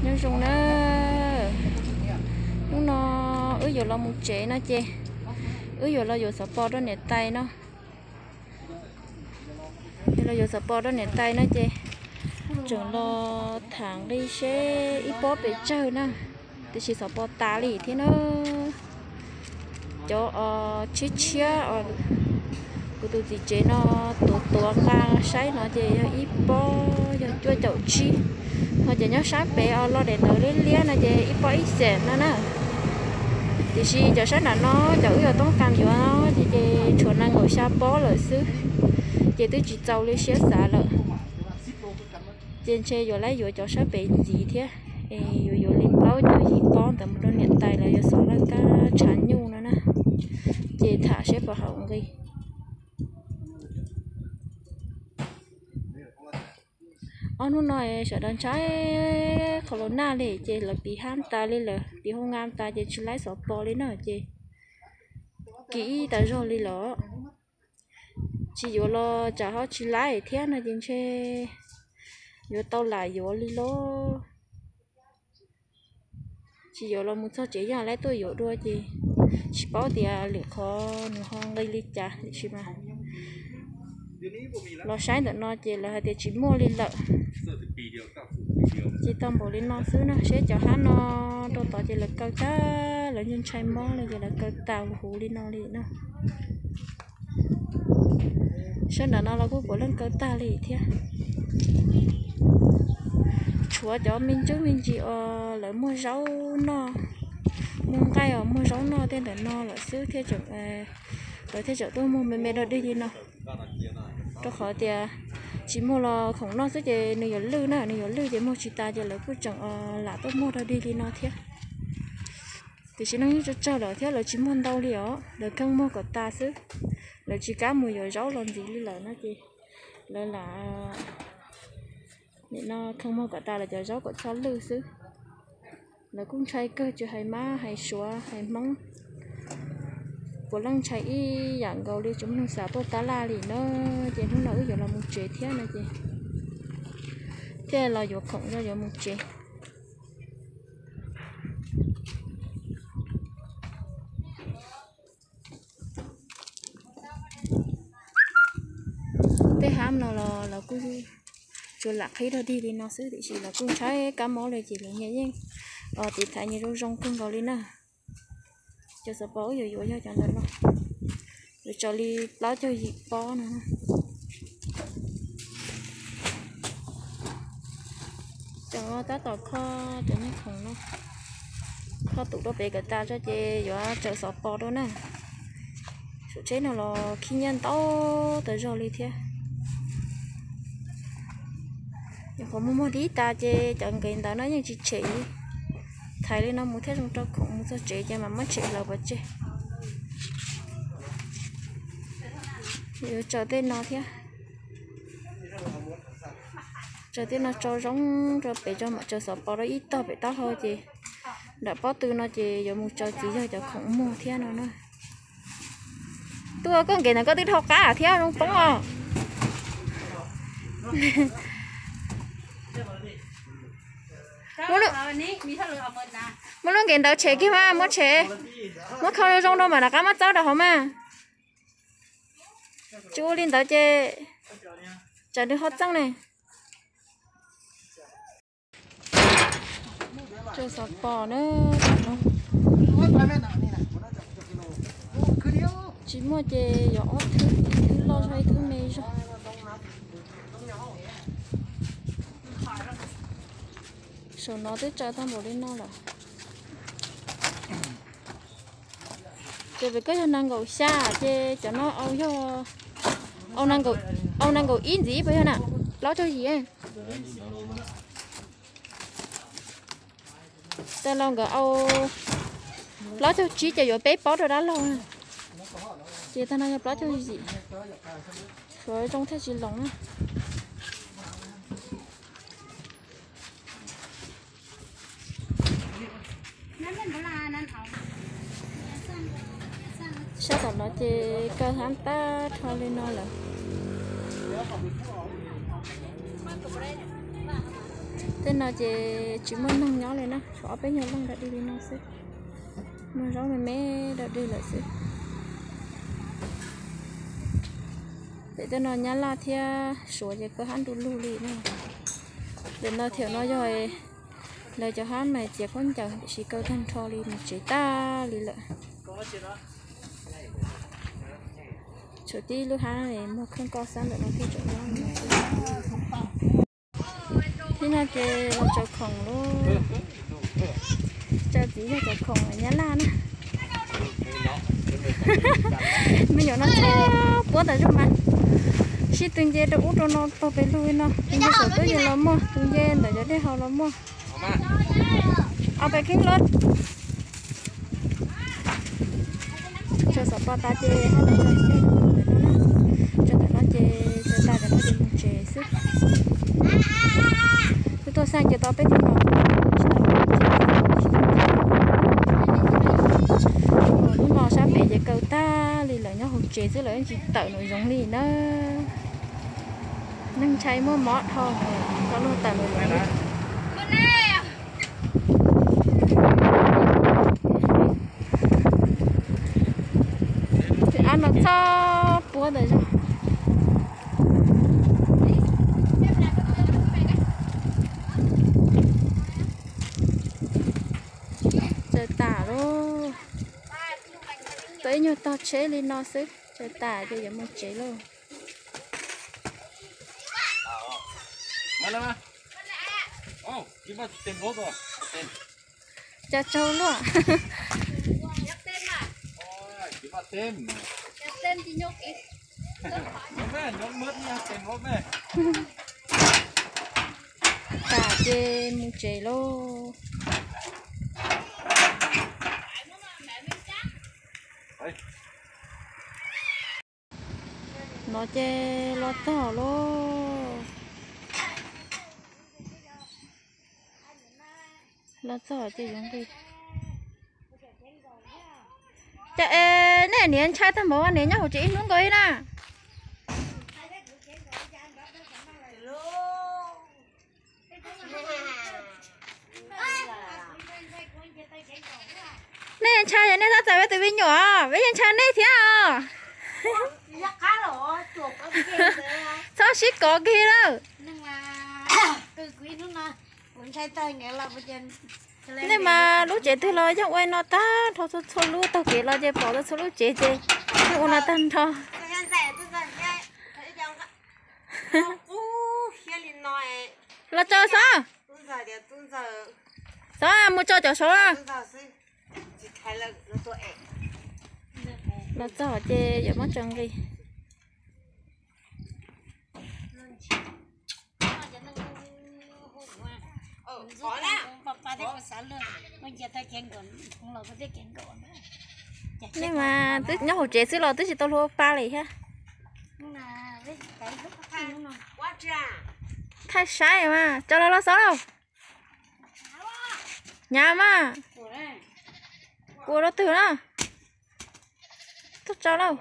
Nyob zoo na, hnub no wb yuav los mus tsev no ces wb yuav los yuav xov pos rau niam tais no. Los yuav xov pos rau niam tais no ces tseem los tham nqi seb ib pob pes tsawg na, tiam sis xov pos tas li thiab na. Cov tshiab tshiab, kuv tus txiv tsev no tuav tuav nqa saib no ces yog ib pob yog cuaj caum tsib, ho cov nyob sab pem o los daim ntawd liab liab no ces ib pob ib xees no na. Tiam sis cov sab nram no cov wb yuav toob kas yuav ces tshuav nees nkaum xya pob lawm xwb, ces twb tsis txaus li siab xav lawm. Ces ntshe yuav lawv yuav cov sab pem ntxiv thiab, es yuav yuav li plaub caug yim pob ntawd mus rau niam tais los yuav xov lawv kab tshav nyuj no na. Ces tham seb puas haum nqi. Ob hnub no sawv daws ntshai qhov los nag li ces lawv piv hab tas li lawm, piv hoo nqa tas ces tsis laib xov pos li na ces kis ib tas zog li lawm. Tsis yuav los tsam ho tsis laib thiab no ces ntshe yuav tau lam yuav li lauj. Tsis yuav los mus txog tsev yog laib tuaj yuav dua ces tsis paub tias lwm qhov nws ho nqi li cas tiam sis mas los saib ntawm no ces lawv hais tias tsis muaj li lawm. Ces tau npaum li no xwb na, seb cov hab no rau tod ces lawv kaw tag, lawv ntshai mob li ces lawv kaw tas huv li no li na. Sab nram no los kuj puav leej kaw tag li thiab. Tshuav cov me ntsuj me ntsis uas lawv muag zaub noj, muag nqaij uas muag zaub noj tej ntawm no lawm xwb thiaj, lawv thiaj tseem tuaj muag me me dog dig li no. Rau qhov tias tsis muag los khoom noj xwb ces nws yuav lwj na, nws yuav lwj ces muag tsis tas ces lawv kuj tseem lam tuaj muag dog dig li no thiab. Tiam sis neeg yeej tsawg tsawg lawm thiab lawv tsis muag ntau li os, lawv kheej muag kom tas xwb. Lawv tsis kam mus yuav zaub los ntxiv li lawm no ces lawv lam, nim no kheej muag kom tas lawv cov zaub kom txhob lwj xwb. Lawv kuj ntshai kawg, tsis hais mab hais suav hais hmoob, puav leej ntshai ib yam nkaus li, tsis muaj neeg xav tuaj tab laj li na. Ces hnub no wb yuav los mus tsev thiab no ces thiaj los yuav khoom yuav mus tsev. Tej hab no los lawv kuj tsuas lam qhib dog dig li no xwb tiam sis lawv kuj ntshai kab mob li ces lawv nyias yeej tiv thaiv nyias zoo zoo kawg nkaus li na. Cov xov pos wb yuav yuav yog cov ntawm no, yuav tsaws li plaub caug yim pob no. Cov tab tom kho cov nyiaj khoom no, kho tus rau pem kom tas tso ces yuav tsaws xov pos rau na. Saum tsheb no los khib nyiaj ntau tas zog li thiab. Nyuam qhuav muag muag tib tas ces cov nqe ntawd no yeej tsis tshem li. Thaiv li no mus thiaj zoo rau khoom mus txog tsev ces mam muab tshem hlawv pov tseg. Yuav tsaws tej no thiab. Tsaws tej no tso zoo rau pem tso mam tsaws xov pos rau ib tog pem taub hau ces nram pob tw no ces yuav mus tsaws txiv yawg cov khoom muag thiab no na. Tuaj koj nqe ntawd koj twb dhau qab thiab zoo poob os. Muab lub nqe ntawd tshem kiag mas muab tshem, muab kho zoo zoo rau mam rov qab muab txawb rau hauv mas. Tsis ua li ntawd ces tsam nws ho txeeb ne. Tsaws xov pos na. Tsis muaj ces yuav ob thwb, ib thwb loj zog ib thwb me zog. Saum no twb tsaws tau npaum li no lawm. Ces pem koj yog nees nkaum xya ces cov no au yog, au nees nkaum ib ntxiv puas yog na? Plaub caug yim. Tag los nkawd au plaub caug tsib ces yuav peb pob rau dab laug na. Ces tag no yog plaub caug yim. Suav zoo thiaj tsis loos na. Sab tom no ces kaw hab tag nrho li no lawm. Tej no ces tsis muaj neeg nyob li na, tshuav ob peb nyuag leej dawm dig li no xwb. Muag zaub me me dawm dig lawm xwb. Pem tej no Nyab Laj thiab Suav ces kaw hab nrug lug li na. Ntawm no thiab no yog lawv cov hab mas txiav khaub ncaws tiam sis kaw tag nrho li mus tsev tag li lawm. Tshuav tib lub hab muag kheej koj xab ntawm no thiab tseem nyob. Tib no ces los tsaws khoom lauj. Tsaws txiv yog tsaws khoom Nyab Laj na. Me nyuam no txhob puab tas zog mas. Sib tw nce rau ub rau no taug pem lug li no, tus nce saum tub yees los muaj, tus nce ntawm cov dej haus los muaj. Au pem kheeb lawm. Tsaws xov pos tas ces hab los tsaws ntawm no na. Tsaws ntawm no ces tsaws tas ntawm no ces mus tsev xwb. Wb tuaj xaj ces tau peb tug no. Lub no sab pem ces kaw tag li lawm, nyob hauv tsev xwb lawm tsis tawm nraum zoov li na. Neeg ntshai muaj mob dhau, tau luag tawm nraum zoov li. Ab no txhob puab tas zog. Tsaws tas lauj. Tau ib nyuag tog tsheb li no xwb, tsaws tas ces yuav mus tsev lauj. Cas tsaug luaj. Tas ces mus tsev lauj. No ces los txog lauj. Los txog ces yuav nqis. Cas es nej niam ntshai tag npaum, niam nyob hauv tsev ib hnub nkaus li na. Nej ntshai es nej tab txawm peb tus me nyuam, peb yeej ntshai nej thiab os. Txhob sib kov kiag lawm. Nej mas lub tsev twg los yeej ua no tag nrho, txhua txhua lub taug kev los ces pom txhua lub tsev ces yeej ua no tag nrho. Los tso Xov, Xov mus tso cov saud. Los txog ces yuav muab tso nqi. Nej mas twb nyob hauv tsev xwb los twb tsis tau hlua pa li thiab. Thaij saib mas tso los los Xov lauj. Hnyav mas. Kua rau twg na? Tuaj tso lauj.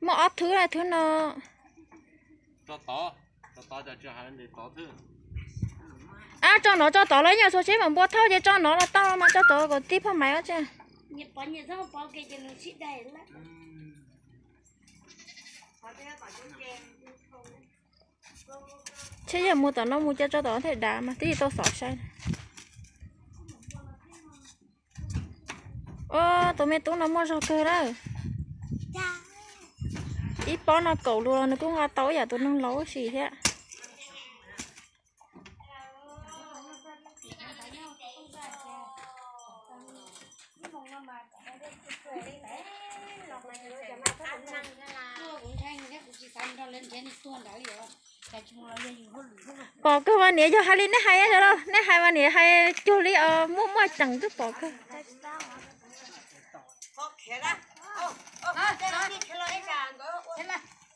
Muaj ob thwv, thwv no. Ab, tso nov tso tod los yeej txhua tsheb mam npua thauj ces tso nov los tau mas tso tod kom tib phaj maiv ob tse. Tsheb yog mus tom no mus cia tso tom thiaj dav mas twb tsis tau xov saib. Ua tus me tub no muaj zog kawg lawm. Ib pob no kaum lus los nws kuj nqa tau ib yam tus neeg laus ua si thiab. Pom kawg mas niam, yog hais li nej hais, nej hais mas niam hais cuag li os, muaj muaj ceem twb pom kawg.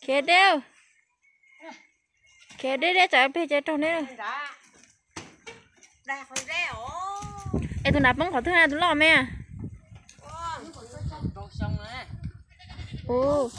Khiav deb, khiav deb deb tsam peg ces raug neb. Es tus nav poob qhov twg na, tus loj me? Ub,